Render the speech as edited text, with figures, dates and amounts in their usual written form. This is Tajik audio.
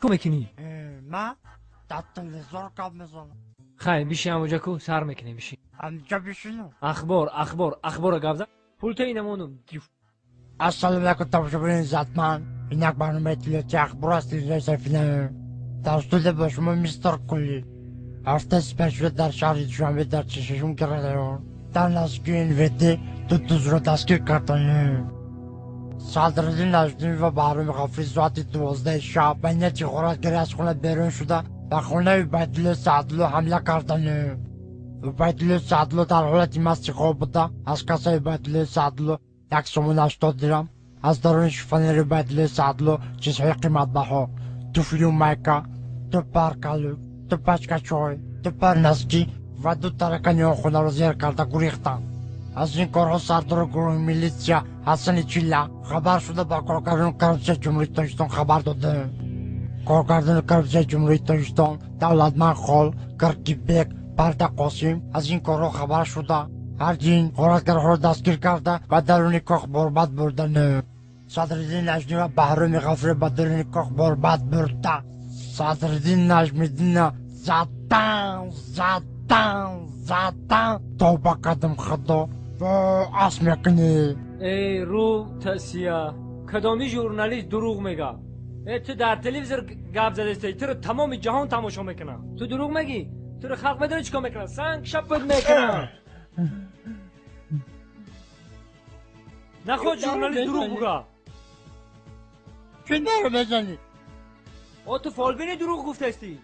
Чикор мекунӣ? Ма дар телевизор гап мезанам. Хай, биши ҳамоҷа ку, сар мекунем, биши. Ҳамҷа бишинам? Ахбор, ахбор, ахбора гап зан. Пулта инамонум. Ассалому алайкум, тамошобинони иззатманд. Инак барномаи иттилоотии «Ахбор» аз телевизиони Сафина. Дар студия бо шумо мистер Кулли. Ҳафтаи сипаришуда дар шаҳри Душанбе, дар 46-ум район, дар наздикии НВД ду дузро дастгир карданд. Садриддин Наҷмиддин ва Баҳроми Ғафурӣ соати 12-и шаб ба нияти ғоратгарӣ аз хона берун шуда, ба хонаи Убайдулло Саъдулло ҳамла карданд. Убайдулло Саъдулло дар ҳолати масти хоб буда, аз кассаи Убайдуллои Саъдулло 1 сомон 80 дирам, аз даруни шифонери Убайдуллои Саъдулло чизҳои қиматбаҳо: туфлию майка, ду пар калук, ду пачка чой, ду пар носки ва ду таракани он хонаро зер карда гурехтанд. Аз ин корҳо сардори гурӯҳи милитсия Ҳасани Чилла хабар шуда, ба коргардони коррупсияи Ҷумҳурии Тоҷикистон хабар доданд. Коргардони коррупсияи Ҷумҳурии Тоҷикистон Давлатманд Хол, Киркибек, Парда Қосим аз ин корҳо хабар шуда, ҳардин ғоратгарҳоро дастгир карда, ба даруни кох борбад бурданд. Садриддин Наҷмиддин ва Баҳроми Ғафурӣ ба даруни кох борбад бурда, Садриддин Наҷмиддинна задан, задан, задан. Тавба кардам, Худо, ас мекунӣ. Эй, рӯ тасия, кадоми журналист дурӯғ мега? Э, ту дар телевизор гап задастӣ, туро тамоми ҷаҳон тамошо мекунад, ту дурӯғ мегӣ? Туро халқ медонӣ чӣ кор мекунад? Санг шапат мекунад. Наход журналист дурӯғ буга. Чӣ наро мезанӣ? О, ту фолбини, дурӯғ гуфтастӣ.